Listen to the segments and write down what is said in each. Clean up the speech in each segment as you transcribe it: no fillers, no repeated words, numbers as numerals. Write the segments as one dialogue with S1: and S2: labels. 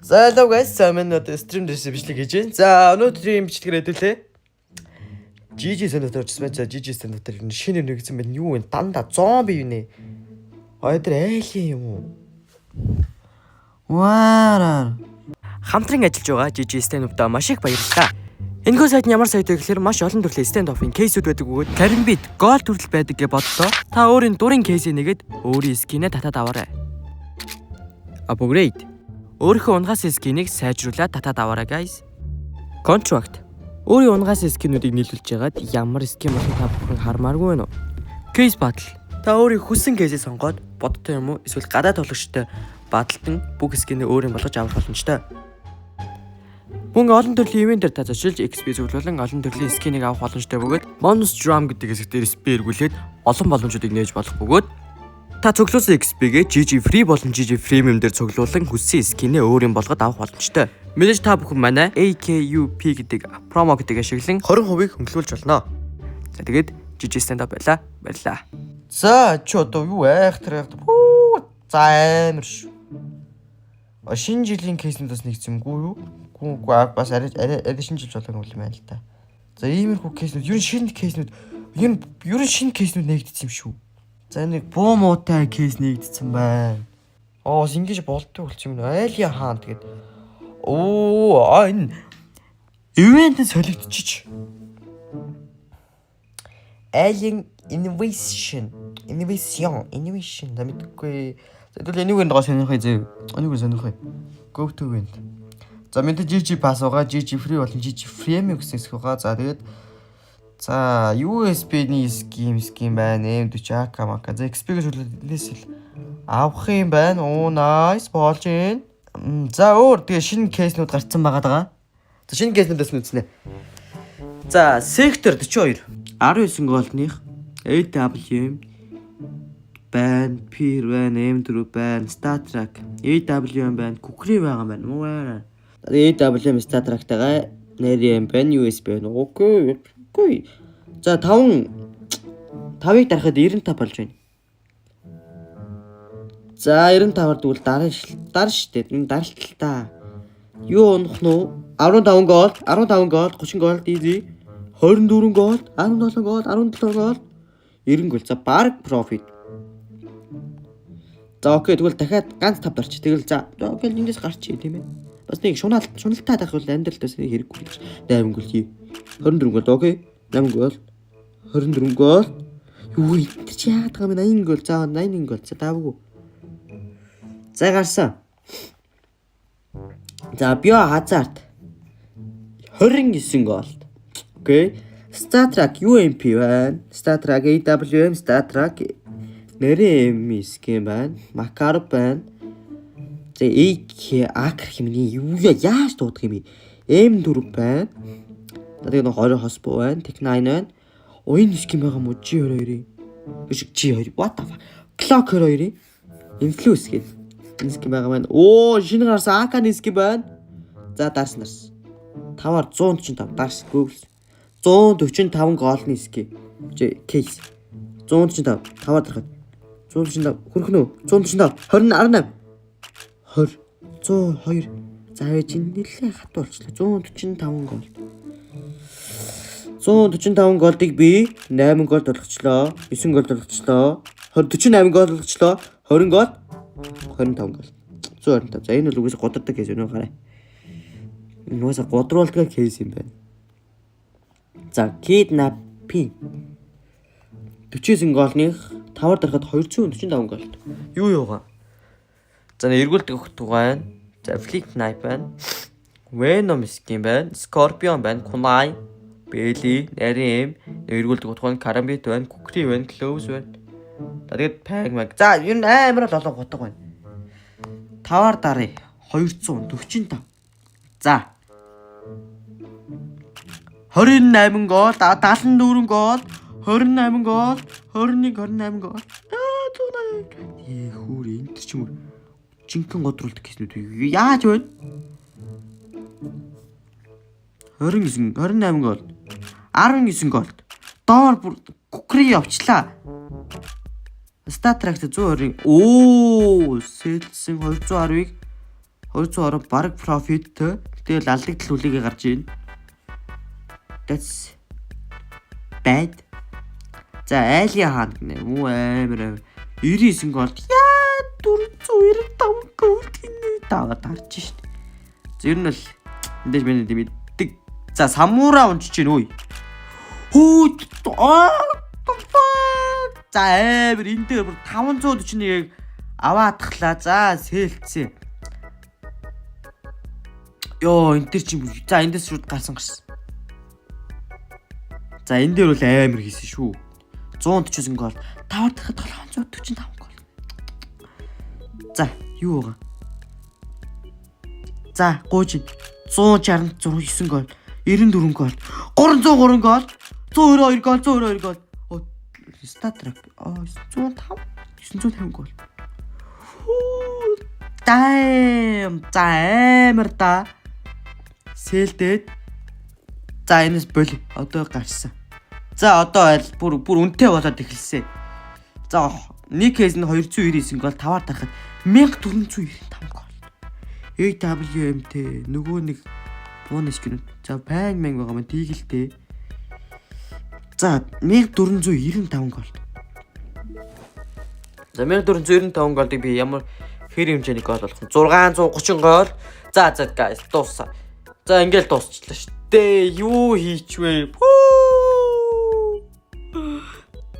S1: За, hello guys. За, минь одоо stream дээрс бичлэг хийж байна. За, өнөөдрийн бичлэгээр хэдүүлээ. GG Standoff очсон байна. За, GG Standoff ер нь шинэ юм нэгдсэн байна. Юу вэ? Дандаа зомби юу нэ? А, тэр alien юм уу? Ваа. Хамтран ажиллаж байгаа GG Standoff-да маш их баярлалаа. Энэхүү сайт нь ямар сайт вэ гэхээр маш олон төрлийн Standoff-ын case үүд байдаг бөгөөд Karambit gold төрөл байдаг гэж бодлоо. Та өөрийн дурын case ээ нэгээд өөрийн skin ээ татаад аваарай. Upgrade. Өөрийнхөө унгаас skin ийг сайжруулаад татаад аваарай, guys. Contract. Өөрийн унгаас skin үүдийг нийлүүлж ягаад ямар skin болохыг та бүхэн хармааргүй байна уу? Case battle. Та өөрийн хүссэн case ээ сонгоод bot той юм уу, эсвэл гадаад тоглогчтой battle дан бүх skin ээ өөрийн болгож авах боломжтой. Мөн олон төрлийн event ээр та зочилж XP зөвлөлөн олон төрлийн skin ийг авах боломжтой бөгөөд Bonus Drum гэдэг хэсэг дээр XP эргүүлээд олон боломжуудыг нээж болох бөгөөд та цуглуулсан XP-гээ GG Free болон GG Premium дээр цуглуулан хүссэн skin ээ өөрийн болгоод авах боломжтой. Мэдээж та бүхэн манай AKUP гэдэг promo code ыг ашиглан 20%-ийг хөнгөлүүлж болно. За, тэгээд GG Standoff байла. Баярлаа. За, чи одоо юу айх тэр айх. Пүү. За, амар шүү. А, шинэ жилийн case нүүд бас нэгсэн юмгүй юу? Гүү гүү, бас арай арай арай шинэ жил болоогүй юм байна л та. За, иймэрхүү case нүүд, ер нь шинэ case нүүд, ер нь шинэ case нүүд нэгдсэн юм шүү. За, нэг буу муутай case нэгдсэн байна. Аа, бас ингэж болддог болчих юм. Alien Hunt гээд. Оо, а, энэ event нь солигдчихэж. Alien Invasion, Invasion, Invasion да мэдгүй. За, тэгвэл энийг нэг сонирхъя зөө. Энийг сонирхъя. Go to event. За, мэдээ GG pass байгаа, GG free болон GG premium гэсэн хэсэг байгаа. За, тэгээд за, USP-ний skin байна. M40 AK мак. За, XP-г шүлээс л авах юм байна. Оо, nice болж байна. За, өөр тэгээ шинэ case нүүд гарцсан байгаа даа. За, шинэ case нүүдээс нь үзнэ. За, сектор 42 19 gold ных AWM байна, Peer байна, M4 байна, StatTrak, AWM байна, Kukri байгаа юм байна. Муу байна. AWM, StatTrak-тайгаа нэр юм байна, USB байна. Okay. Okay. За, 5 5-ыг дарахад 95 болж байна. За, 95-аар тэгвэл дараа дар штэ. Энэ даралт л та. Юу унах нь вэ? 15 gold, 15 gold, 30 gold easy. 24 gold, 17 gold, 17 gold, 90 gold. За, баг profit. За, okay, тэгвэл дахиад ганц тав дарч. Тэгэл за, okay, эндээс гарчий, тийм ээ. Бас нэг шунаал шуналтай байх бол амьдралд бас нэг хэрэггүй гэж. 8 gold хий. 24 gold, okay. 8 gold. 24 gold. Юу энэ чи яагаад байгаа юм бэ? 80 gold. За, 81 gold. За, давгүй. За, гарсан. За, Biohazard 29 gold. Okay. StatTrak UMP байна. StatTrak AWM, StatTrak нэрийн M skin байна. Makarov байна. За, AK Акр хэмний юу яаж дуудах юм бэ? M4 байна. За, тэгээ нэг 20 хосбо байна. Tec-9 байна. О, энэ skin байгаа мó, G22. Биш, G2. What the fuck? Glock 22. Influence гэдэг. Энэ skin байгаа маань. Оо, шинэ гарсан AK-ны skin байна. За, дарсан дарсан. 5-аар 145 дарс Google. 145 gold ны skin. Case. 145 5-аар дарахад 145 хүрэх нөө, 145 20 18 20 102. За, байж энэ нэлээ хатуу болчлоо. 145 gold. 145 gold ыг би 8 gold болгочлоо, 9 gold болгочлоо, 20 48 gold болгочлоо, 20 gold, 25 gold. 125. За, энэ бол угсаа гудардаг case өнөө гараа. Энэ угсаа гудруулдаг case юм байна. За, kidnapping 49 gold ных 5-аар дарахад 245 gold. Юу юугаа? За, эргүүлдэг өгөх тугай байна. За, Flick Knife байна. Venom skin байна. Scorpion байна. Kunai, Belly, Нарийн M, эргүүлдэг утга байна. Karambit байна. Kukri байна. Close байна. За, тэгээд Pag mag. За, ер нь амар л олон гутга байна. 5-аар даръя. 245. За. 28 gold, 74 gold, 28 gold, 21 28 gold. Аа, 180. Ээ, хүүр, энэ төр ч юм уу. Жинхэнэ годруулдаг case нүүд яаж байна? 29 28 gold. 19 gold. Доор бүр kukri явчлаа. StatTrak 120. Оо, сэлсэн 210-ыг 200 ороо баг profit тэй. Тэгэл алдагдал хүлээгээ гарч ийн. That's bad. За, айлын хаан гинэ. Муу амар амар. 99 gold. Яа, 495 gold гинэ. Таа дарж шít. За, ер нь бол мэдээж миний мэддэг. За, самура унчиж гин үгүй. Хүү аа. За, амар энэ дээр бүр 541-ийг аваатглаа. За, sell цсэн. Йоо, энэ төр чи, за, эндээс шууд гарсан гарсан. За, энэ дээр бол амар хийсэн шүү. 149 gold. 5 дахь 745 gold. За, юу байгаа? За, гууж 169 gold, 94 gold, 303 gold, 192 gold, 192 gold. Оо, StatTrak. Аа, 105, 950 gold. Damn. За, амар да. Sell дээд. За, энэс бол одоо гарсан. За, одоо аль бүр бүр үнэтэй болоод эхэлсэн. За, нэг case нь 299 gold, 5-аар дарахад 1495 gold. AWM-тэй нөгөө нэг бонус гэнэ. За, пан мэн байгаа мэн тийгэлтэй. За, 1495 gold. За, 1495 gold ыг би ямар хэр хэмжээний gold болох вэ? 630 gold. За за guys, дууссан. За, ингээл дуусчлаа шүү дээ. Юу хийчвэ?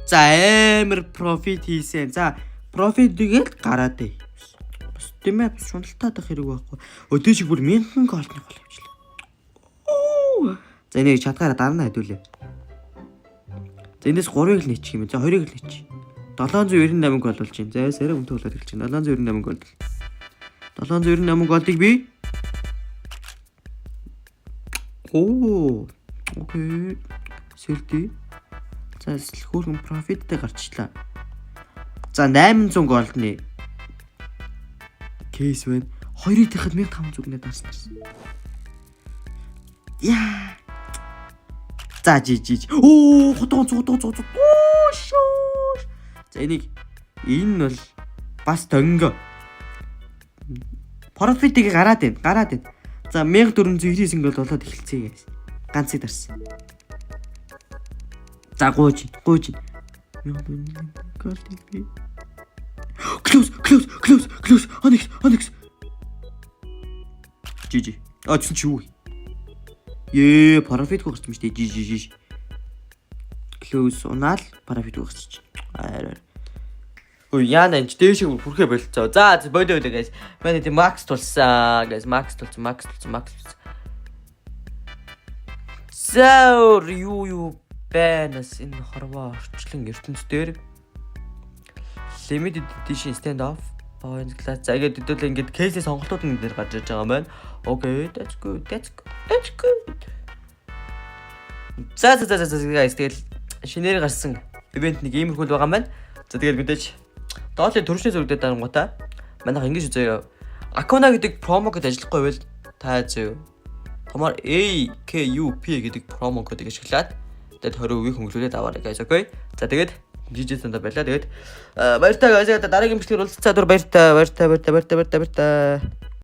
S1: За, амар profit хийсэн. За, profit ийг гараад ээ. Бас тийм ээ, бас шуналтай байх хэрэг байхгүй. Өдөө шиг бүр 1000 gold ны гол авчлаа. За, энийг чадгаараа дарна хэдүүлээ. За, эндээс 3-ыг л нэчих юм. За, 2-ыг л нэчих. 798 gold болж байна. За, арай үнэтэй болоод эхэлж байна. 798 gold. 798 gold ыг би оо, okay. Sell ди. За, хөөрхөн profit тэй гарчлаа. За, 800 gold ны case байна. Хоёрыг дахиад 1500 гинэ дарсан. Яа. За, жи жи. Оо, хотон 100 100 100. Оо, шоо. За, энийг энэ бол бас дөнгө. Profit ыг гараад байна. Гараад байна. За, 1499 gold болоод эхэлцгээе guys. Ганцыг дарсан. За, гууж гууж. 1400 gold би. Close, close, close, close. Onyx, Onyx. GG. А, тэгсэн чи юу вэ? Ээ, profit гарсан юм шүү дээ. GG GG. Close унаал profit гарсан чи. Арай. Ой, яана энэ дээш хүрхээ болцоо. За, бодё бодё guys. Манай тийм max тулсан guys, max тулсан, max тулсан, max тулсан. За, юу юу байнас энэ хорвоо орчлон ертөнц дээр limited edition Standoff points class. За, ингээд хэдүүлээ ингээд case ийн сонголтууд нь дээр гарч ирж байгаа юм байна. Okay, that's good. That's good. That's good. За за за за guys, тэгэл шинээр гарсан event нэг иймэрхүү л байгаа юм байна. За, тэгэл мэдээж доотлын төршний зураг дээр дарангуудаа манайх ингэж заяа. Akuna гэдэг promo code ажиллахгүй байвал та заяа. Томоор AKUP гэдэг promo code ыг ашиглаад тэгээд 20% хөнгөлүүлээд аваарай guys, okay. За, тэгээд GG санда байлаа. Тэгээд баяртай guys. Дараагийн бичлэгээр уулзцаа түр баяртай, баяртай, баяртай, баяртай, баяртай, баяртай.